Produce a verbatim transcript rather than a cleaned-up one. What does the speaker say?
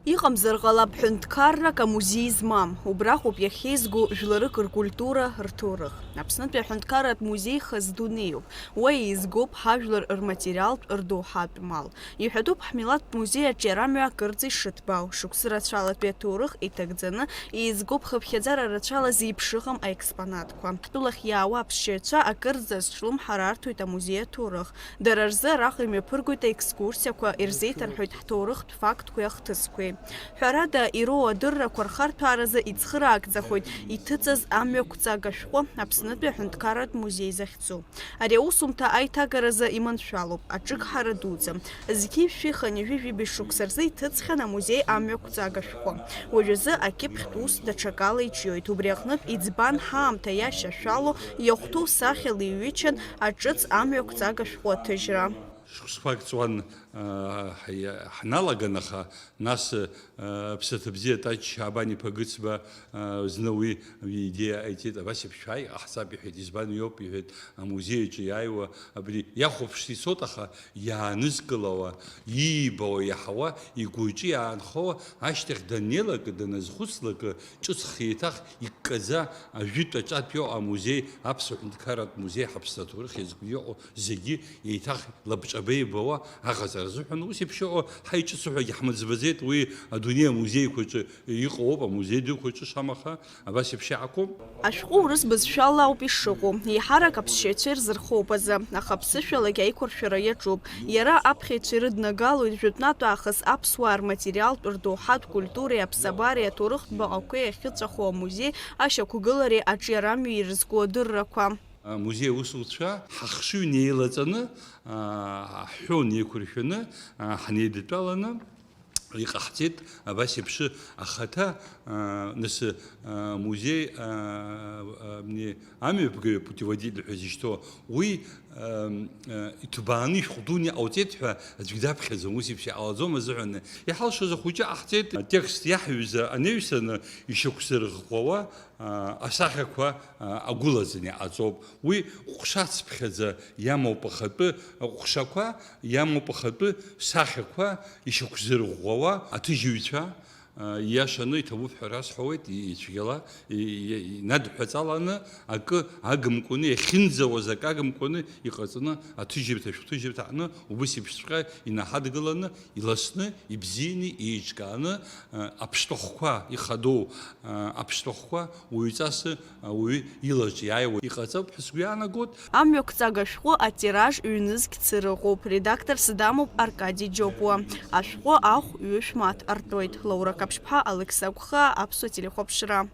Иҟамзар ҟалап ҳәынҭқаррак амузеи змам, убраҟоуп иахьеизго жәларык ркультура, рҭоурых. Аԥснытәи аҳәынҭқарратә музеи хаз дунеиуп, уа еизгоуп ҳажәлар рматериалтә, рдоуҳатә мал. Иҳәатәуп ҳмилаҭтә музеи аҿиарамҩа акырӡа ишыҭбаау, шықәсы рацәалатәи аҭоурых иҭагӡаны, еизгоуп хыԥхьаӡара рацәала зеиԥшыҟам аекспонатқәа. Ҳтәылахь иаауа аԥсшьаҩцәа акырӡа азҿлымҳара арҭоит амузеи аҭоурых. Дара рзы араҟа имҩаԥыргоит аекскурсиақәа, ирзеиҭарҳәоит ҳҭоурыхтә фактқәеи ахҭысқәеи. Ҳәарада, ироуа адыррақәа рхарҭәааразы ицхыраагӡахоит иҭыҵыз амҩақәҵага шәҟәы Аԥснытәи аҳәынҭқарратә музеи захьӡу. Ари аусумҭа аиҭагаразы иманшәалоуп, аҿыгҳара дуӡӡам. Зқьи жәшәи хынҩажәи жәибжь шықәса рзы иҭыҵхьан амузеи амҩақәҵага шәҟәы. Уажәазы акьыԥхьтә ус даҽакала иҿиоит, убри аҟнытә иӡбан ҳаамҭа иашьашәало, иахәҭоу сахьала иҩычан аҿыц амҩақәҵага шәҟәы аҭыжьра. Шықәсқәак ҵуан, аа, ҳаи-, ҳналаган, аха нас, аа, Ԥсаҭабзиа Таҷ Шьаабан-иԥа Гыцба, аа, зны уи идеиа ҟаиҵеит, абас еиԥш шәааи, иҟаҳҵап, иҳәеит. Избан, иоуп, иҳәеит, амузеи аҿы иааиуа абри иахәаԥшны ицоит, аха иаанызкылауа, иибауа, иаҳауа, игәы-иҿы иаанхауа, ашьҭахь даннеилак, даназхәыцлак, ҿыцха еиҭах иккаӡа, ажәытә аҿатә иоуа амузеи, Аԥсуа ҳәынҭқарратә музеи, ҳаԥсны аҭоурых иазкны иҟоу зегьы еиҭах лабҿаба ибауа аҟаҵара азыҳәан ус еиԥш иҟоу ҳаиҿыцу ҳәагьы ҳмыӡбаӡеит, уи адунеи амузеиқәаҿы иҟоуп, амузеи дуқәаҿы шамаха абас еиԥш иаақәоуп. Ашәҟәы урыс бызшәала ауп ишыҟоу, еиҳарак аԥсшьаҩцәа ирзырхоуп азы, аха ԥсышәалагьы аиқәыршәара иаҿуп. Иара аԥхьаҩцәа ирыднагалоит жәытәнатә аахыс аԥсуаа рматериалтә, рдоуҳатә культуреи аԥсабареи аҭоурыхтә баҟақәеи ахьыҵәаху амузеи ашьақәгылареи аҿиарамҩеи ирызку адыррақәа. Амузеи аусуцәа ҳахшыҩ неилаҵаны, аа, ҳҳәон еиқәыршәаны, аа, ҳнеидтәаланы иҟаҳҵеит абас еиԥш ахаҭа, аа, нас, аа, музеи, аа, аа, амҩаԥгаҩы путеводитель ҳәа зышьҭоу, уи, аа, аа, иҭбааны ишәҟә дуны иҟауҵеит ҳәа аӡәгьы даԥхьаӡом, ус еиԥш иҟалаӡом азыҳәан. Иҳалшоз ахәыҷы ҟаҳҵеит, атекст иаҳҩыз анаҩсаны ишьақәзырӷәӷәауа, аа, асахьақәа, аа, агәылаӡаны иҟаҵоуп. Уи ҟәшацыԥхьаӡа иамоуп ахатәы ҟәшақәа, иамоуп ахатәы сахьақәа ишьақәзырӷәӷәауа аҭыжьыҩцәа, аа, ииашаны иҭабуп ҳәа расҳәауеит, и-, ицәгьала, и-, и-, инадҳәаҵаланы акы агымкәаны, иахьынӡауаз акы агымкәаны иҟаҵаны аҭыжьырҭа, шәҟәҭыжьырҭа аҟны убыс еиԥшҵәҟьа инаҳадгыланы, иласны, ибзианы, еиҿкааны, аа, аԥштәахәқәа ихадоу, аа, аԥштәахәқәа уаҩҵас ауаҩы илаҿиааиуа иҟаҵоуп ҳәа сгәы иаанагоит. Амҩақәҵага шәҟәы атираж ҩнызқь цыра ыҟоуп, редактор сдамоуп Аркади Џьопуа. Ашәҟәы ахә ҩышә мааҭ артуеит. Лаура Каԥшьԥҳа, Алықьса Гәхаа, Аԥсуа телехәаԥшра.